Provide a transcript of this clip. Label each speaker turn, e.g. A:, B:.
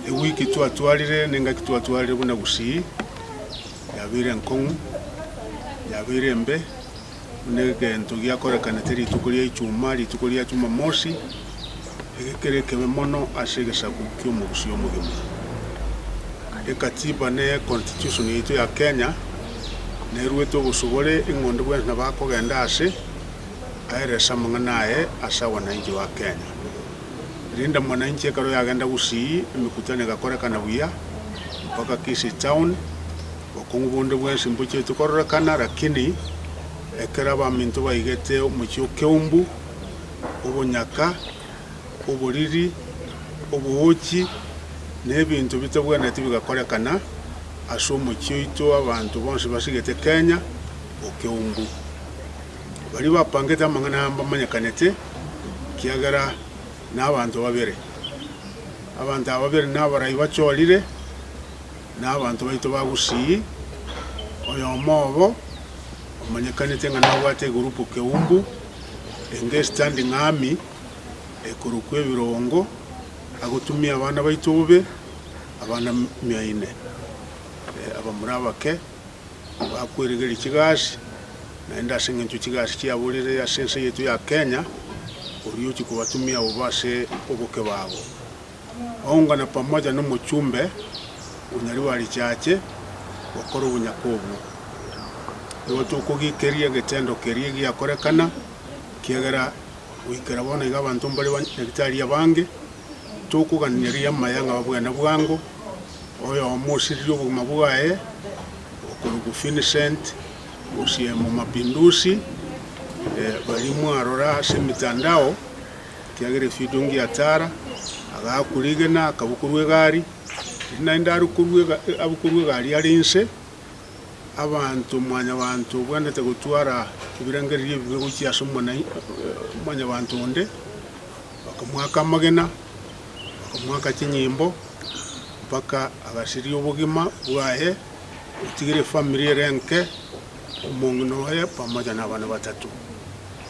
A: Ewiki twatwarire na engaki twatwarire buna Gusii yabeire enkong'u, yabeire embe, buna egento giakorekanete rituko ria Ijumaa, rituko ria Jumamosi, eke kere ekebe mono ase egesaku ki'omogusii omogima. Ekatiba na econstitution yaito ya Kenya, neruete obosubore ing'o onde bwensi nabo akogenda ase, aerese amang'ana aye ase abananchi ba Kenya. Linda Mwananchi ekero yagenda Gusii, emekutano egakorekana buya mpaka Kisii Town, bokong'u bonde bwensi mbochieti kororekana lakini ekero abaminto baigete omochie o Keumbu, obonyaka, oboriri, oboochi, na ebinto bitabwenereti bigakorekana ase omochie oito abanto bonsi basigete Kenya o Keumbu. Baria bapangete amang'ana aya mbamanyekanete, ekiagera nabanto babere. Abanto aba babere nabarai bachorire, na abanto baito ba Gusii, oyomo obo omanyekanete ng'a nabwate egurupu Keumbu, enge Standing Army, ekorokwa ebirongo, agotumia abana baito bobe, abana mia ine, abamura abake. Bakwerigeria chigasi, naende ase engencho chigasi chiaborire ase ense yaito ya Kenya, oria ochia kobatumia bobe ase oboke babo. Baungana pamoja nomochumbe o Nyaribari Chache gokora obonyaka obwo. Nigo tokogikeria egetendo keria giakorekana, ekiagera goikera bono iga abanto mbare banyagitari abange, Tokoganeria amaya ng'a babwene bwango, oyomo osiririe obogima bwaye, okorokwa Vincent Osiemo Mapinduzi, baria mwarora ase emitandao, ekiagera efidio ngiatara, agaakwa rigena akabua korwa egari, riria naende are korwa abwo korwa egari are inse, abanto mwanyabanto obwenerete gotwara ebirengererio ebibe gochia ase omwana mwanyabanto onde. Bakamoaka amagena, bakamoaka chinyimbo, mpaka agasiria obogima bwaye, otigire efamiri ere enke, omong'ina oye pamoja na abana batato.